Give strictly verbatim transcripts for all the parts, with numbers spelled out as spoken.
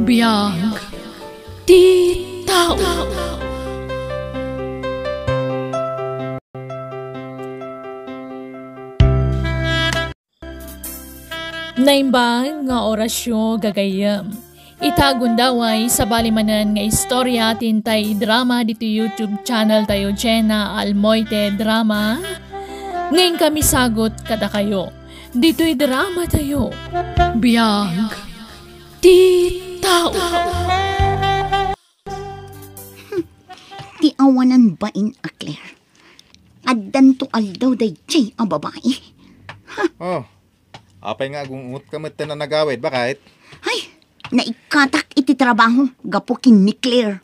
Biag ti tao. Naimbag nga orasyo, gagayyem. Ita gundaway, sabali manen nga istorya ti intay idrama ditoy YouTube channel tayo, Jenna Almoite Drama. Nga inkami sagut kadakayo ditoy drama tayo. Biag ti tao. Ti awanan bain a Claire. Addanto aldaw daydiay a babai. Oh, apay nga agungot ka metten a nagawid, bakit? Ay, naikkatak iti trabaho gapu ken ni Claire.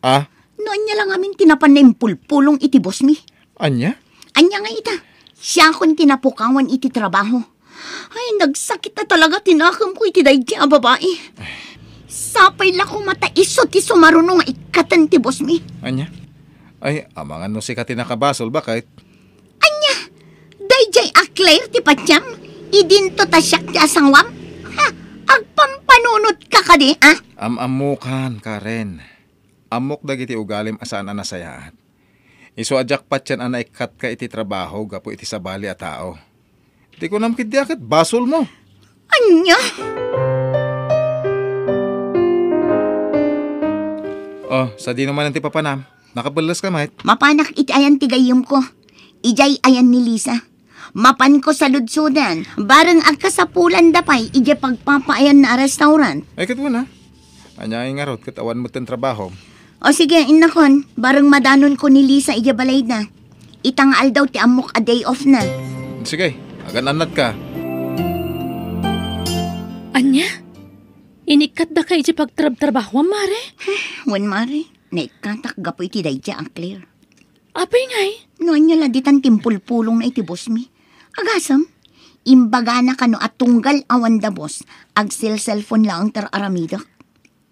Ah? No ania la ngamin ti napan naimpulpulong iti boss mi. Ania? Ania nga ita, siakon ti napukawan iti trabaho. Ay, nagsakit na talaga ti nakemko iti daydi a babai. Sapay la koma ta isu ti sumaruno nga ikkaten ti boss mi. Ania? Ay, amangan no sika ti nakabasol, bakit? Ania? Daydiay a Claire ti patiam? Idinto ta siak ti asawam? Ha? Agpampanunot ka kadi, ah? Am-ammokan, Karen. Ammok dagiti ugalim a saan a nasayaat. Isu a diak patien a naikkatka iti trabaho gapu iti sabali a tao. Ti kunam ketdi a ket basolmo. Ania? Oh, sadino manen ti papanam? Nakabelles ka met? Mapanak iti ayan ti gayyemko. Idiay ayan ni Lisa. Mapanko saludsodan. Bareng agkasapulanda pay idiay pagpapaayanna a restaurant. Ay, ket wen a. Ania ngay ngarud ket awan metten trabahom? O sige, innakon, bareng madanonko ni Lisa idiay balayda. Ita nga aldaw ti ammok a day off na. Sige, agan-annatka. Ania? Inikkatdaka idiay pagtrabtrabahoam, Mare? Wen, Mare. Naikkatak gapu iti daydiay a Claire. Apay ngay? No ania la ditan ti impulpulongna iti boss mi. Agasem, imbagana kano a tunggal awanda boss, agselselpon laeng ti ar-aramidek.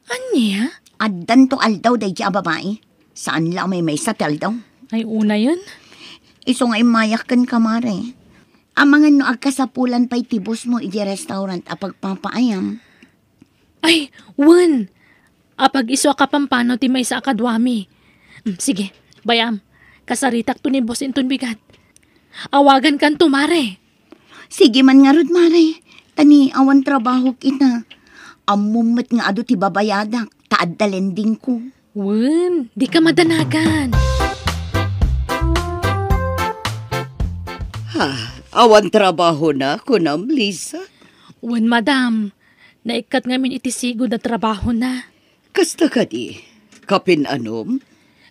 Ania? Addanto aldaw daydiay a babai. Saan la a maymaysa ti aldaw. Ay, unayen. Isu nga immayak kenka, Mare. Amangan no agkasapulan pay ti boss mo idiay restaurant a pagpapaayam. Ay, wen! Apag-isu a kapampanaw ti maysa a kaduami. Mm, sige, bay-am. Kasaritakto ni boss inton bigat. Awagankanto, Mare. Sige man ngarud, Mare. Ta ni awan trabahok ita. Ammom met nga adu ti babayadak, ta adda lendingko. Wen, dika madanagan. Ha, awan trabahona, kunam, Lisa? Wen, madam. Naikkat ngamin iti sigud a trabahona. Kasta kadi? Kapin-anom?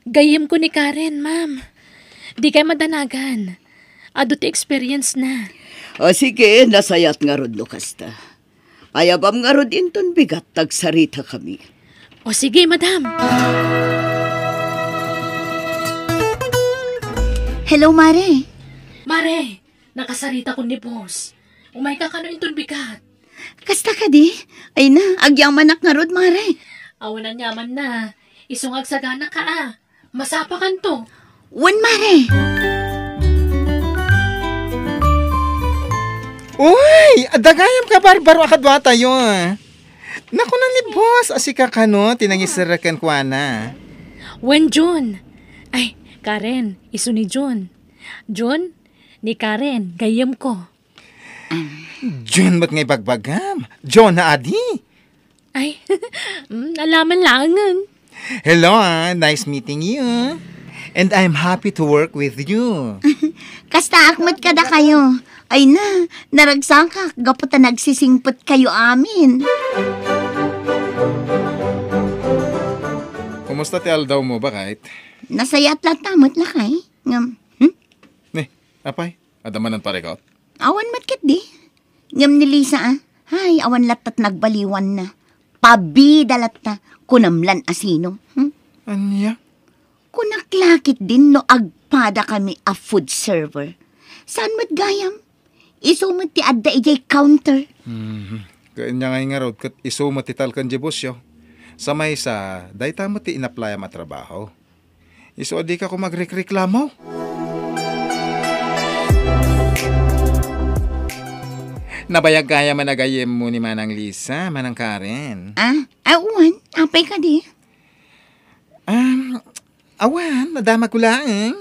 Gayyemko ni Karen, ma'am. Dikay madanagan. Adu ti experience na. O sige, nasayaat ngarud no kasta. Ayabam ngarud inton bigat, agsaritakami. O sige, madam. Hello, Mare. Mare, nakasaritakon ni boss. Umayka kano inton bigat. Kasta kadi? Ay na, agyamanak ngarud, Mare. Awan aniamanna. Isu nga agsaganaka a. Masapakanto. Wen, Mare. Uy, adda gayam kabarbaro a kaduatayo. Nakuna ni boss a sika kano ti nangiserrek kenkuana. Wen, Jun. Ay, Karen, isu ni Jun. Jun, ni Karen, gayyemko. Jun met nga ibagbagam. Jun na adi. Ay, mm, alaman laengen. Hello, ah. Nice meeting you. And I'm happy to work with you. Kastaak met kadakayo. Ay na, naragsakak gapu ta nagsisingpetkayo amin. Kumusta ti aldawmo, baket? Nasayaat latta met, lakay. Ngem, hmm? Ni, apay, adda manen parikot? Awan met ketdi. Ngem ni Lisa, ah, ay, awan latta ti nagbaliwanna. Pabida latta, kunam lan a sino. Hmm? Ania? Kunak la ketdin no agpadakami a food server. Saan met gayam? Isu met ti adda idiay counter. Mhm. Ket ania ngay ngarud ket isu met ti talken diay bosio. Sa maysa, dayta met ti inaplayam a trabaho. Isu a dika koma agrekreklamo. Nabayag gayam a nagayemmo ni Manang Lisa, Manang Karen. Ah, awan, apay kadi? Um, awan, nadamagko laeng.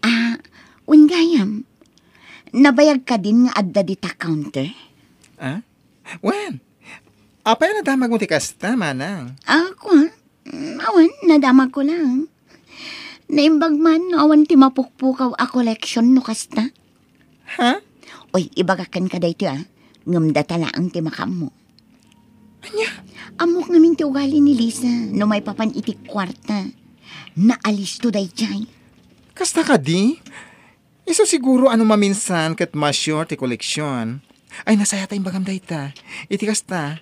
Ah, wen gayam. Nabayag kadin nga adda dita counter? Ah? Wen, apay a nadamagmo ti kasta, Manang? Ah, kua? Mm, awan, nadamagko lang. Naimbag man no awan ti mapukpukaw a koleksyon no kasta. Ha? Oy, ibagak kenka daytoy, ah. Ngem data laeng ti makaammo. Ania? Ammok ngamin ti ugali ni Lisa no maipapan iti kuarta. Naalisto daydiay. Kasta kadi? Isu siguro a no maminsan ket ma-short ti koleksyon. Ay, nasayaat a imbagam dayta. Iti kasta,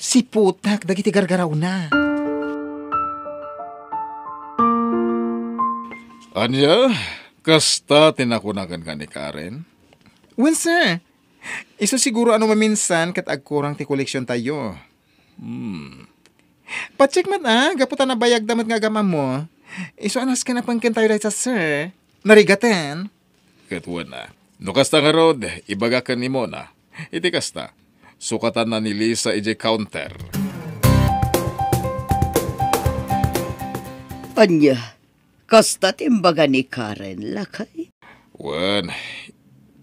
siputak dagiti gargarawna. Ania? Kasta ti nakuna kenka ni Karen? Wen, sir. Isu siguro a no maminsan ket agkurang ti koleksiontayo. Hmm. Pacheck met, ah, gapu ta nabayagda met nga agam-ammo. Isu a nasken a pengkentayo dayta, sir. Narigaten. Ket wen, ah, no kasta ngarud, ibagak ken ni Mona. Iti kasta, sukatanna ni Lisa idiay counter. Ania, kasta ti imbaga ni Karen, lakay? Wen,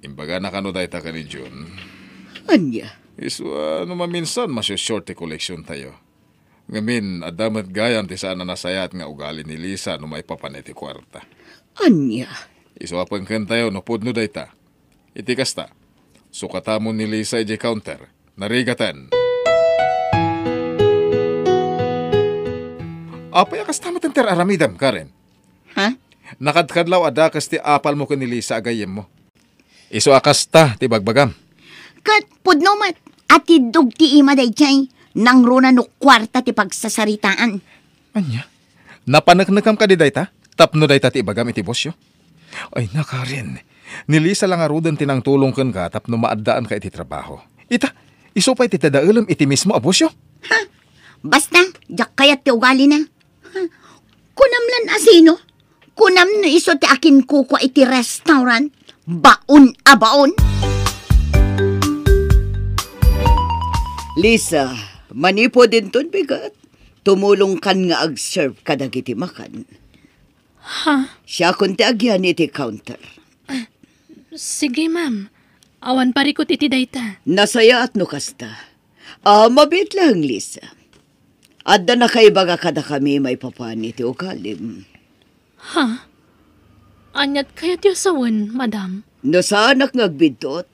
imbagana kano dayta ken ni Jun. Ania? Isu a no maminsan, masu-short ti koleksiontayo. Ngamin, adda met gayam ti saan a nasayaat nga ugali ni Lisa no maipapan iti kuarta. Ania? Isu a pengkentayo no pudno dayta. Iti kasta, sukatamon ni Lisa idiay counter. Narigaten. Apay a kasta met ti ar-aramidem, Karen? Ha? Nakadkadlaw a dakes ti apalmo ken ni Lisa a gayyemmo. Isu a kasta ti bagbagam. Ket pudno met a tiddog ti ima daydiay, nangruna no kuarta ti pagsasaritaan. Ania? Napaneknekam kadi dayta? Tapno dayta ti ibagam iti bosyo? Ay, na, Karen. Ni Lisa la ngaruden ti nangtulong kenka tapno maaddaanka iti trabaho. Ita, isu pay ti dadaelem iti mismo a bosyo. Ha? Basta, diak kayat ti ugalina. Ha? Kunam lan a sino? Kunam no isu ti akinkukua iti restaurant? Baon a baon! Lisa, manipud inton bigat, tumulongkan nga ag-serve kadagiti makan. Ha? Siakon ti agian iti counter. Sige, ma'am. Awan parikut iti dayta. Nasayaat no kasta. Ah, mabiit laeng, Lisa. Adda nakaibaga kadakami maipapan iti ugalim. Ha? Aniat kayatyo sawen, madam? No saanak nga agbiddut,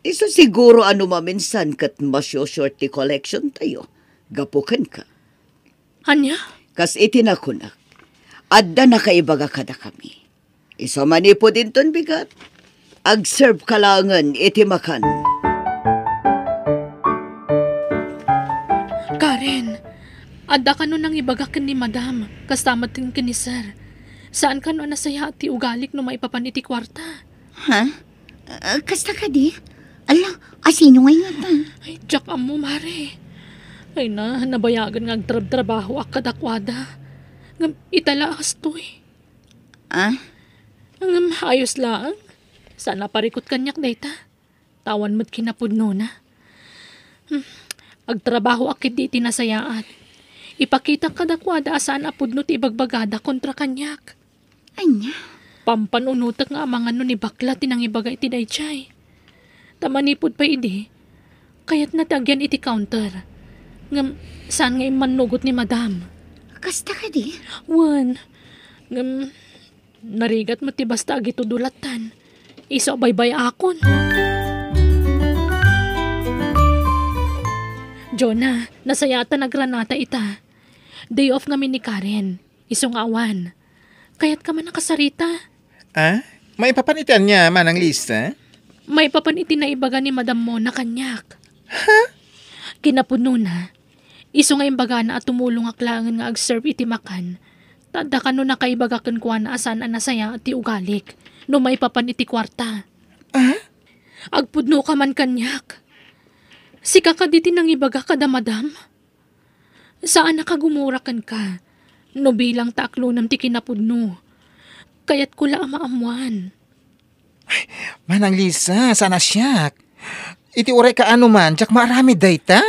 isu siguro a no maminsan ket masu-short ti collection tayo. Gapu kenka. Ania? Kas iti nakunak, adda nakaibaga kadakami. Isu manipud inton bigat, ag-serve ka laengen iti makan. Karen, adda kano nangibaga ken ni Madam, kasta met ken ni Sir. Saan kano a nasayaat ti ugalik no maipapan iti kuarta? Ha? Ah, kasta kadi? Ala, asino ngay ngata? Ay, diak ammo, Mare. Ay na, nabayagen nga agtrabtrabahoak kadakuada. Ngem ita la, astoy. Ah? Ngem ayos laeng. Saan a parikut kaniak dayta. Awan met kinapudnona. Hmm. Agtrabahoak ketdi iti nasayaat. Ipakitak kadakuada a saan a pudno ti ibagbagada kontra kaniak. Ania? Pampan-unotek nga amangan no ni bakla ti nangibaga iti daydiay. Ta manipud pay idi, kayatna ti agian iti counter. Ngem saan nga immannugot ni Madam. Kasta kadi? Wen. Ngem narigat met ti basta agitudo lattan. Isu a baybay-akon. Jonah, nasayaat ta nagranata ita. Day off ngamin ni Karen. Isu nga awan. Kayatka man a kasarita? Ah? Maipapan iti ania, Manang Lisa? Maipapan iti naibaga ni Madam Mona kaniak. Ha? Kinapudnona, isu nga imbagana a tumulongak laengen nga ag-serve iti makan, ta adda kano nakaibaga kenkuana a saan a nasayaat ti ugalik no maipapan iti kuarta. Ah? Agpudnoka man kaniak. Sika kadi ti nangibaga kada Madam? Saan a kagumura kenka no bilang ta aklonem ti kinapudno. Kayatko la a maammoan. Manang Lisa, saan a siak. Iti uray kaano man, diak maaramid dayta.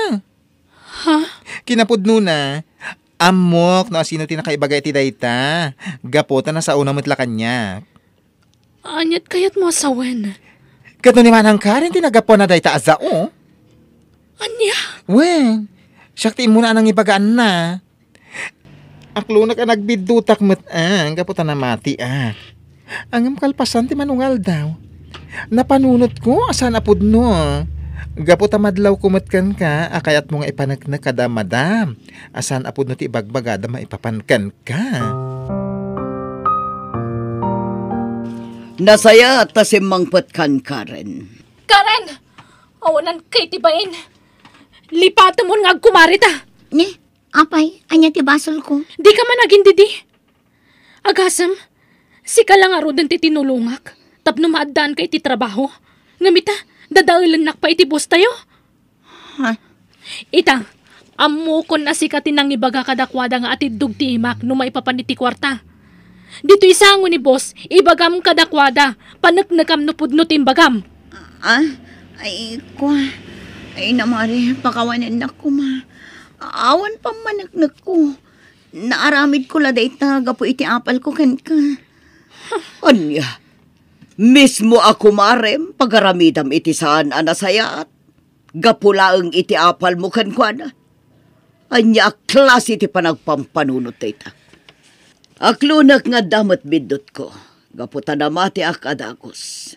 Ha? Kinapudnona, ammok no asino ti nakaibaga iti dayta. Gapu ta nasaona met la kaniak. Aniat kayatmo a sawen? Ket no ni Manang Karen ti naggapuan na dayta a sao? Ania? Wen, siak ti immuna a nangibagaanna. Aklonak a nagbiddutak met, ah, gapu ta namatiak. Ngem kalpasan ti mano nga aldaw, napanunotko a saan a pudno. Gapu ta madlawko met kenka a kayatmo nga ipaneknek kada madam a saan a pudno ti ibagbagada maipapan kenka. Nasayaat ta simmangpetkan, Karen. Karen! Awanan kay ti bain. Lipatemon nga agkumarita. Ni? Apay, ania ti basolko? Dika man agindidi. Agasem, sika la ngaruden ti tinulongak tapno maaddaanka iti trabaho. Ngem ita, dadaelennak pay iti bostayo. Ha? Ita, ammokon a sika ti nangibaga kadakuada nga atiddog ti imak no maipapan iti kuarta. Ditoy sango ni boss, ibagam kadakuada, paneknekam no pudno ti imbagam. Ah? Ay, kua. Ay, namari, pakawanennak koma. Awan pammaneknekko. Naaramidko la dayta gapu iti apalko kenka. Ania? Mismo a kumarem, pagaramidam iti saan a nasayaat. Gapu laeng iti apalmo kenkuana. Ania a klase ti panagpampanunot dayta? Aklonak nga adda met biddutko, gapu ta namatiak a dagus.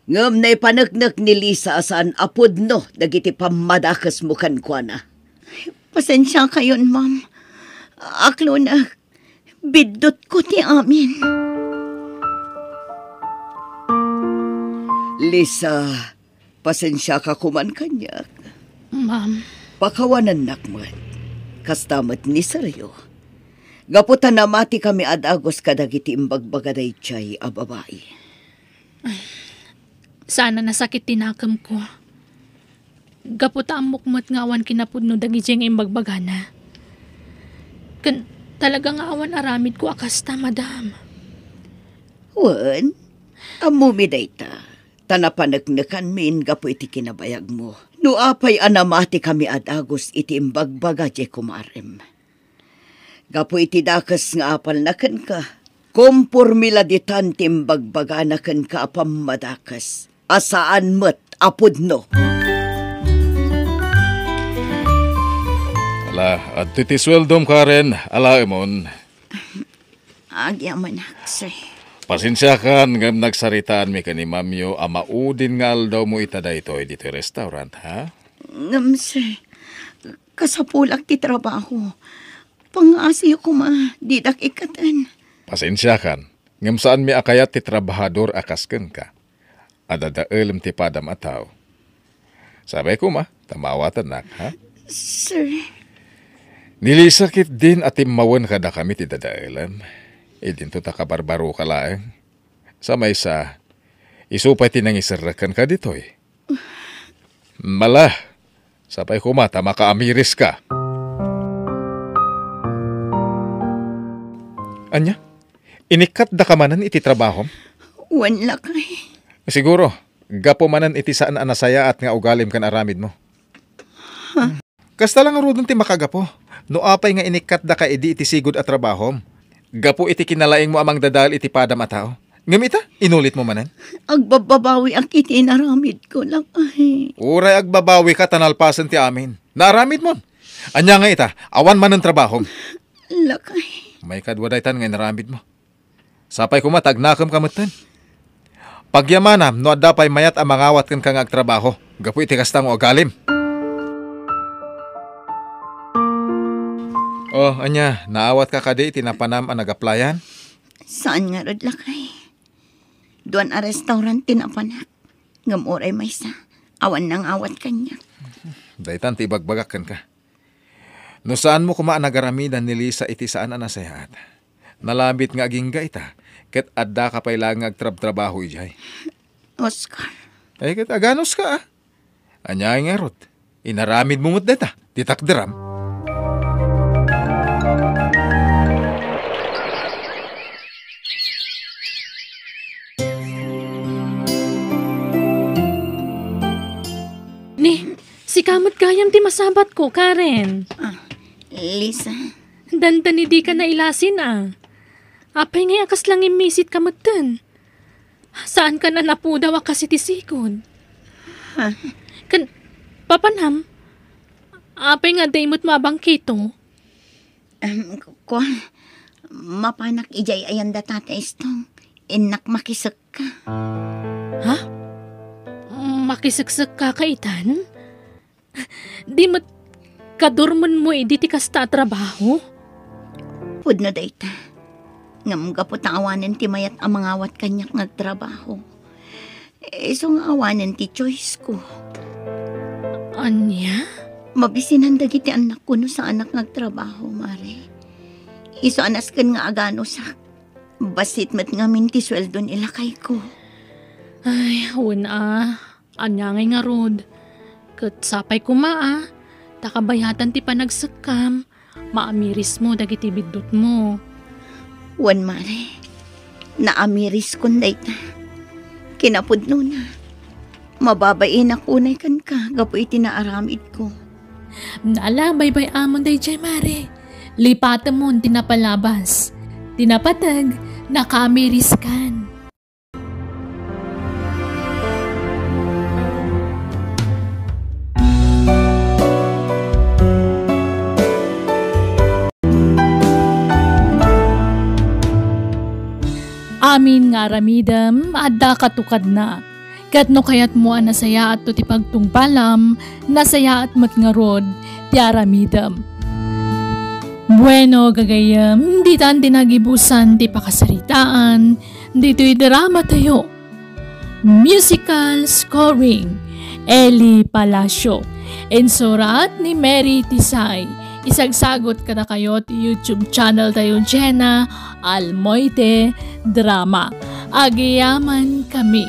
Ngem naipaneknek ni Lisa a saan a pudno dagiti pammadakesmo kenkuana. Pasensiakayon, ma'am. Aklonak, biddutko ti amin. Lisa, pasensiaka koman kaniak. Ma'am. Pakawanennak met. Kasta met ni Sergio. Gapu ta namatikami a dagus kadagiti imbagbaga daydiay a babai. Saan a nasakit ti nakemko. Gapu ta ammok met nga awan kinapudno dagidiay nga imbagbagana. Ken talaga nga awan aramidko a kasta, madam. Wen, ammomi dayta, ta napaneknekanmin gapu iti kinabayagmo. No apay a namatikami a dagus iti imbagbaga diay kumarem. Gapu iti dakes nga apalna kenka, kompormi la ditan ti imbagbagana kenka a pammadakes a saan met a pudno. Ala, adtoy ti sueldom, Karen. Alaemon. Agyamanak, sir. Pasensiakan ngem nagsaritaanmi ken ni Mamyo a maudin nga aldawmo ita daytoy ditoy restaurant, ha? Ngem, sir, kasapulak ti trabaho. Pangngaasiyo koma, didak ikkaten. Pasensiakan, ngem saanmi a kayat ti trabahador a kas kenka. Adda daelem ti padam a tao. Sapay koma, ta maawatannak, ha? Sir. Ni Lisa ketdin a timmawen kadakami ti dadaelem. Idinto ta kabarbaroka laeng. Sa maysa, isu pay ti nangiserrek kenka ditoy. Mala, sapay koma ta makaamiriska. Ania? Inikkatdaka manen iti trabahom? Wen, lakay. Siguro, gapu manen iti saan a nasayaat nga ugalim ken aramidmo. Kasta la ngaruden ti makagapu. No apay nga inikkatdaka idi iti sigud a trabahom, gapu iti kinalaingmo a mangdadael iti padam a tao. Ngem ita, inulitmo manen? Agbabbabawiak iti inaramidko, lakay. Uray agbabawika ta nalpasen ti amin. Naaramidmon. Ania nga ita, awan manen trabahom. Lakay. Maikadua daytan nga inaramidmo. Sapay koma ta agnakemka metten. Pagyamanam no adda pay mayat a mangawat kenka nga agtrabaho gapu iti kasta nga ugalim. Oh, ania, naawatka kadi iti napanam a nagaplayan? Saan ngarud, lakay. Duan a restaurant ti napanak. Ngem uray maysa, awan nangawat kaniak. Daytan ti ibagbagak kenka. No saanmo koma a nagaramidan ni Lisa iti saan a nasayaat, nalabit nga agingga ita, ket addaka pay laeng nga agtrabtrabaho idiay. Oscar. Ay, ket aganuska, a. Ania ngarud? Inaramidmo met dayta, ti takderam. Ni, sika met gayam ti masabatko, Karen. Ah, Lisa. Dandani dika nailasin, a. Apay ngay a kasla ngimmisit ka metten? Saan ka nanapudaw a kas iti sigud? Ha? Ken, papanam, apay nga adda imut mabangkito? Em, kua, mapanak idiay ayan da Tata Estong. Innak makisekka. Ha? Makiseksekka ka itan? Di met kadurmenmo idi ti kasta a trabaho? Pudno dayta. Ngem gapu ta awanen ti mayat a mangawat kaniak nga agtrabaho. Isu nga awanen ti choice ko. Ania? Mabisinan dagiti annakko no saanak nga agtrabaho, Mare. Isu a nasken nga aganusak. Bassit met ngamin ti sueldo ni lakayko. Ay, wen a. Ania ngay ngarud? Ket sapay koma a, ta kabayatan ti panagsekkam, maamirismo dagiti biddutmo. Wen, Mare, naamiriskon dayta. Kinapudnona, mababainak unay kenka gapu iti naaramidko. Nala, baybay-amon daydiay, Mare. Lipatemon ti napalabas. Ti napateg, nakaamiriskan. Amin nga aramidem, adda katukadna. Ket no kayatmo a nasayaatto ti pagtungpalam, nasayaat met ngarud ti aramidem. Bueno, gagayyem, ditan ti nagibusan ti pakasaritaan ditoy drama tayo. Musical scoring, Eli Palacio. Insurat ni Mary Tisay. Isagsagot kadakayo ti YouTube channel tayo, Jenna Almoite Drama. Agiyaman kami.